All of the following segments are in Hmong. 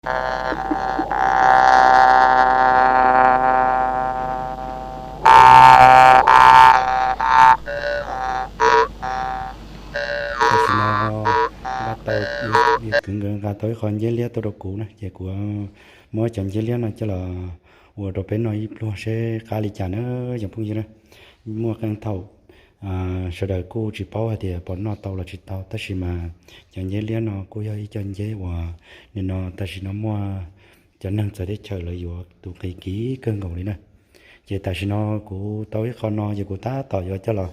Tam sim no nqa tau, kwv nkawd nqa tau ib qho nceb liab tuaj rau kuv na, ces kuv muab cov nceb liab no coj los ua rau peb noj ib pluag seb qab li cas na cov phooj ywg na. Muaj qee thaum sawv daws kuj tsis paub hais tias puas noj tau los tsis tau, tab sis mas cov nceb liab no kuj yog ib co nceb uas nim no tam sim no muaj cov neeg txawv teb chaws lawv yuav tus qis kim kawg nkaus li na. Ces tam sim no kuv tau ib qho no ces kuv tab tom yuav coj los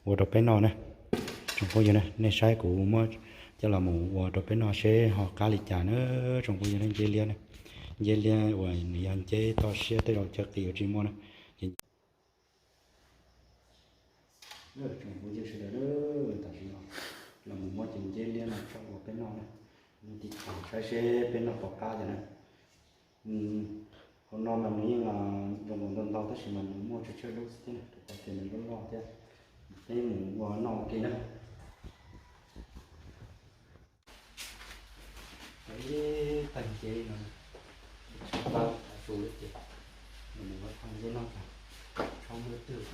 ua rau peb noj na. Tsoom phooj ywg na, nej saib kuv muab coj los mus ua rau peb noj seb ho qab li cas na. Tsoom phooj ywg na, nceb liab na, nceb liab uas nws yog nceb toj siab tej zaum chaw qis yuav tsis muaj na. Ces tsoom phooj ywg sawv daws, tam sim no los mus muab cov nceb liab no tso ua peb noj na. Mus tiv thaiv saib seb peb noj puas qab yom na. Hauv no mas nws yeej zoo nkaus ntau ntau tab sis mas nws muaj tsawg tsawg lub xwb thiab na, rau qhov tias nws loj loj thiab. Peb mus ua noj ua ke na. Ib tag nceb no, tshaib plab tas su lawm ces mus ua thaj nceb noj, tshaib muaj twg,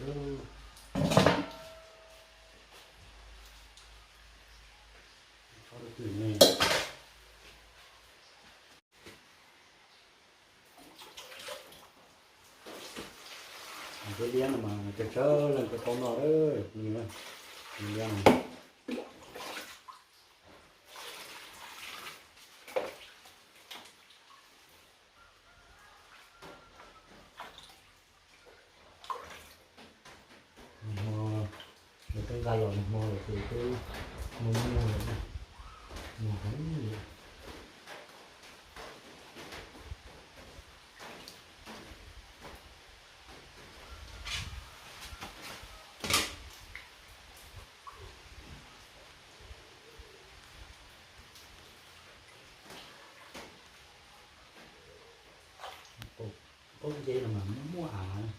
tshaib twg ne. Nceb liab no mas tsawg tsawg leej kuj tau noj lawm, nceb liab no. Nag hmo lawv twb nqa los nag hmo lawm ces twb muag muag lawm na, muag heev li. Qaub nceb no mas muaj muaj av na.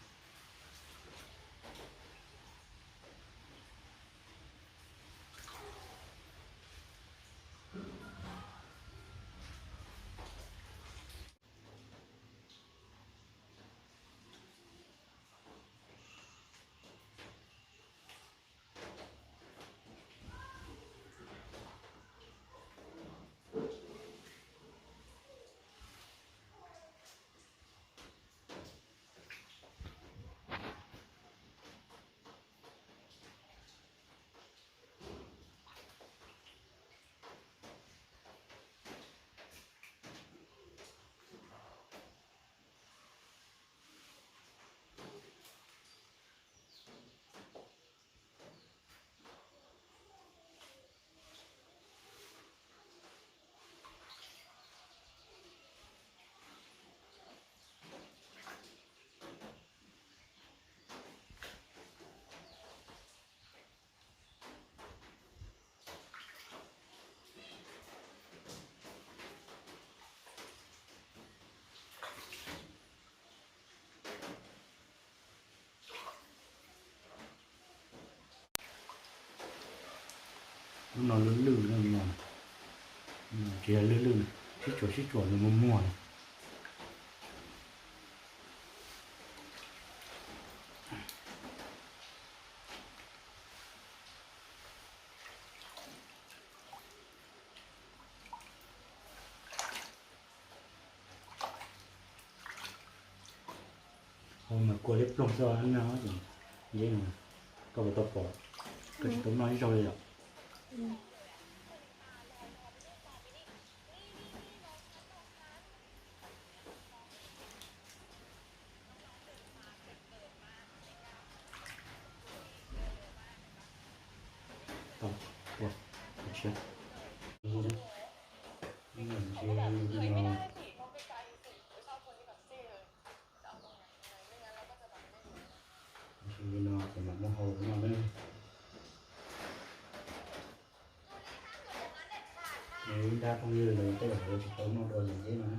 Lub no lwj lwj no, tsis yog lwj lwj, sib tsuam sib tsuam nws muag muag na. Hau mas kua liab ploog xwb na, nceb no koj puas tau pom, koj tsis tau noj ib zaug li yom. Li no ces mam muab hau no na. Ib nrab phooj ywg lawv tej zaum lawv tsis tau noj dua yam nceb no na.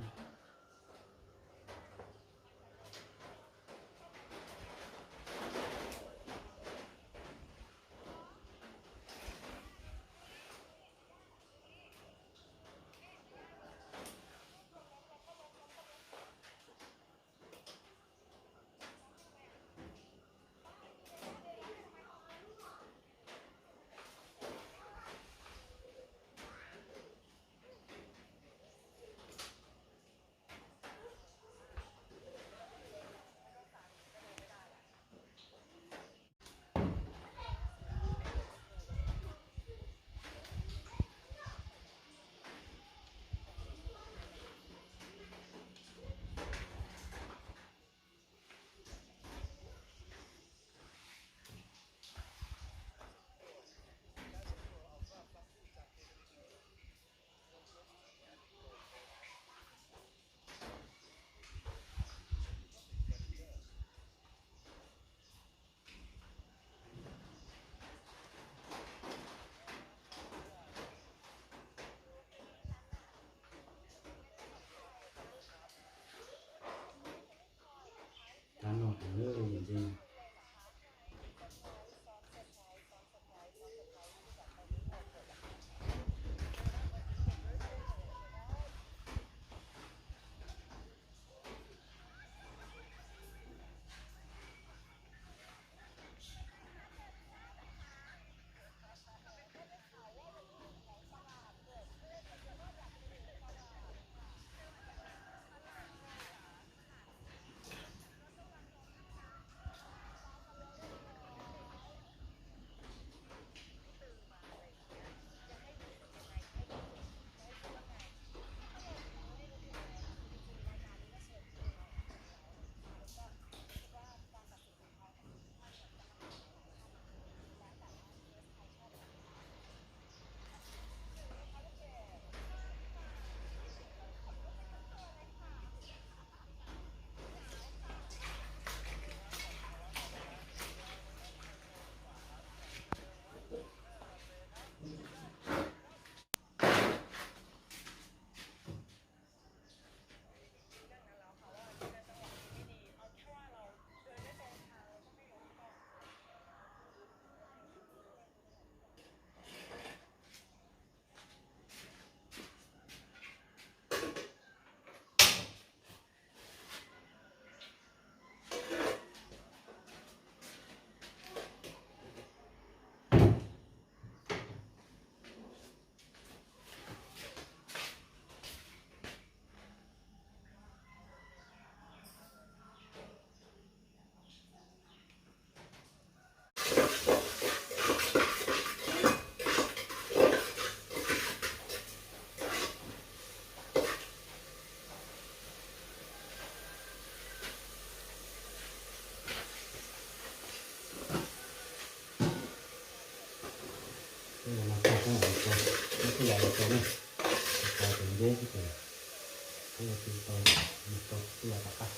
Tej no tag xwb, muab tej yam los rau ne, rau tus nceb xwb ces peb ua tsis tau, mus rau tej yam tom qab.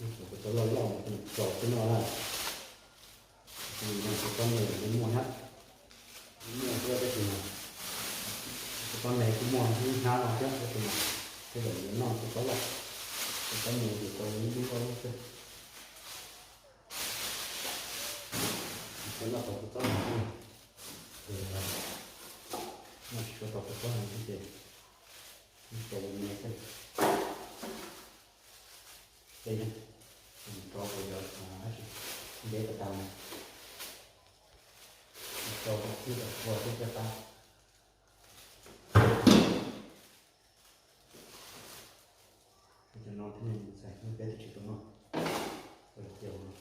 Kuv tau loj loj, kuv tau no na. Kuv tau me kuv muaj thiab, kuv muaj thiab tab sis mas kuv tau me kuv muaj ib hnab no thiab tab sis mas tej zaum yuav noj kuv tau loj, kuv tau me ces tau ib lub ob lub xwb. Kuv tau noj tau kuv txob heev xwb, ces noj tsis tshua tau kuv txob heev xwb ces tau me xwb. Tej no rau kuv yuav dab tsi, ntev tas tas no, rau kuv txhij tau kua thiab caj qab. Cov no thiab ne, ntxhais, peb twb tsis tau noj, tau cia no.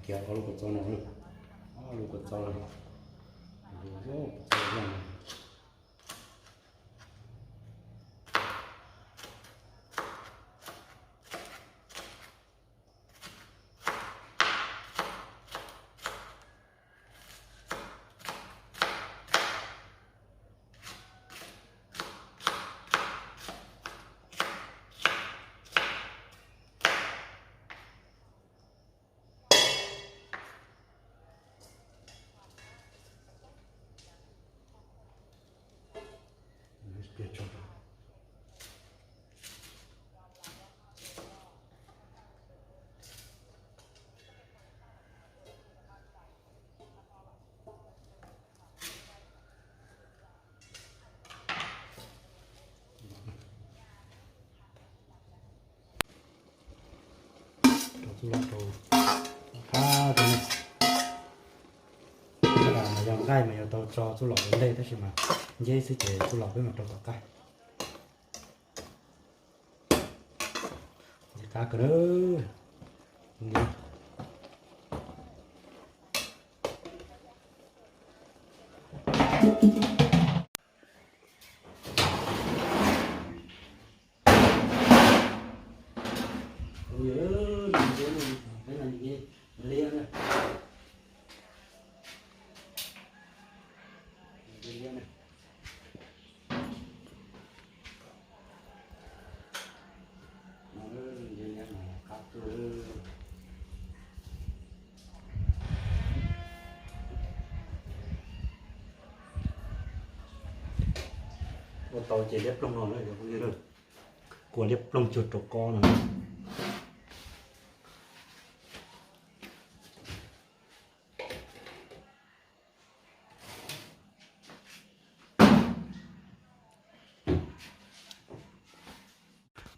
Kiag ob lub kua txob no, ob lub kua txob no, kua txob no. Rau txuj lom rau qab rau ne. Mas yog nqaij mas yuav tau tso txuj lom ua ntej tab sis mas nceb xwb ces txuj lom peb mam rau tom qab. Ntxim qab kawg na. Ua tau ces liab ploog no na, kuv liab ploog cuag rau kob no.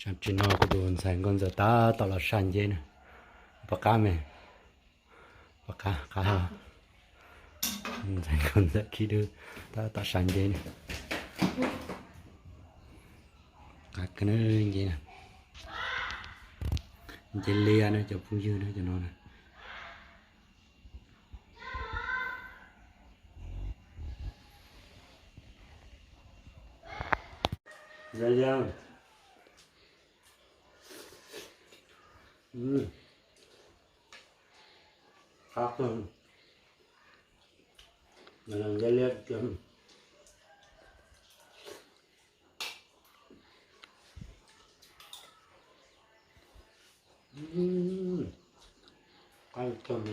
Tam sim no kuv tus ntxhais nkauj ntxawm tab tom los sa nceb na. Pom qab me, pom qab, qab. Ntxhais nkauj ntxawm khib dub tab tom sa nceb na. Qab kawg na nceb na. Nceb liab na cov phooj ywg na cov no na. Qab kawg. Nceb liab. Qab kawg.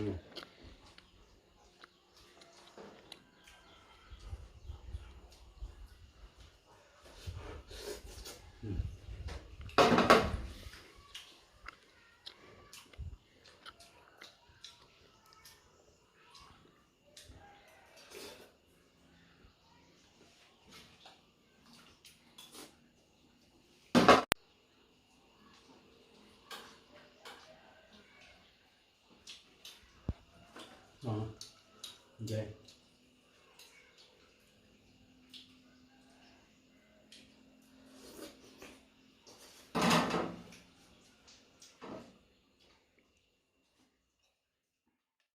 Nceb.